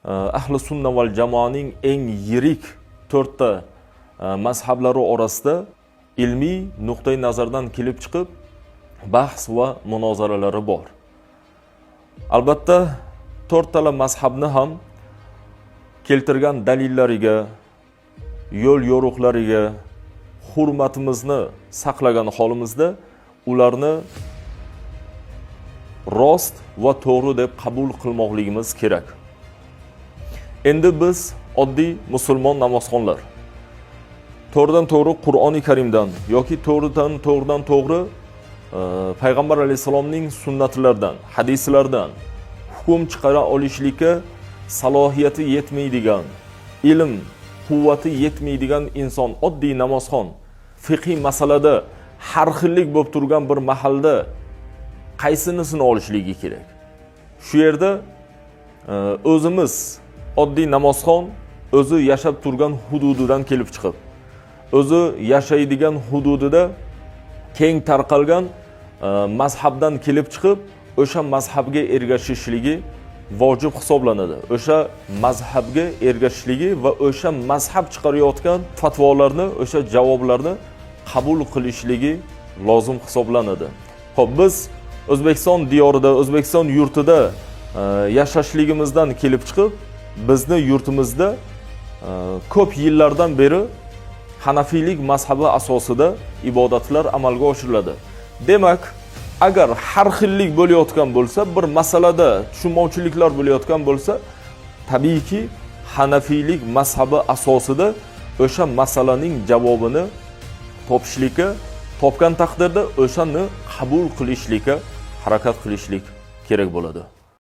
Ahli sunna val jamoaning eng yirik to'rtta mazhablari orasida ilmiy nuqtai nazardan kelib chiqib bahs va munozaralari bor. Albatta, to'rttala mazhabni ham keltirgan dalillariga, yo'l yo'riqlariga hurmatimizni saqlagan holimizda ularni rost va to'g'ri deb qabul qilmoqligimiz kerak. Endi biz, oddiy musulmon namozxonlar, to'g'ridan to'g'ri Qur'oni Karimdan yoki to'g'ridan to'g'ri payg'ambar alayhissalomning sunnatlaridan, hadislaridan hukm chiqara olishlikka salohiyati yetmaydigan, ilm quvvati yetmaydigan inson, oddiy namozxon fiqhiy masalada har xillik bo'lib turgan bir mahalda qaysinisini olishligi kerak? Shu yerda o'zimiz, oddiy namozxon o'zi yashab turgan hududidan kelib chiqib, o'zi yashaydigan hududida keng tarqalgan mazhabdan kelib chiqib, o'sha mazhabga ergashishligi vojib hisoblanadi. O'sha mazhabga ergashishligi va o'sha mazhab chiqarayotgan fatvolarni, o'sha javoblarni qabul qilishligi lozim hisoblanadi. Xo'p, biz O'zbekiston diyorida, O'zbekiston yurtida yashashligimizdan kelib chiqib, bizni yurtimizda ko'p yillardan beri hanafiylik mazhabi asosida ibodatlar amalga oshiriladi. Demak, agar har xillik bo'layotgan bo'lsa, bir masalada tushunmovchiliklar bo'layotgan bo'lsa, tabiiyki, hanafiylik mazhabi asosida o'sha masalaning javobini topishlikka, topgan taqdirda o'shani qabul qilishlikka harakat qilishlik kerak bo'ladi.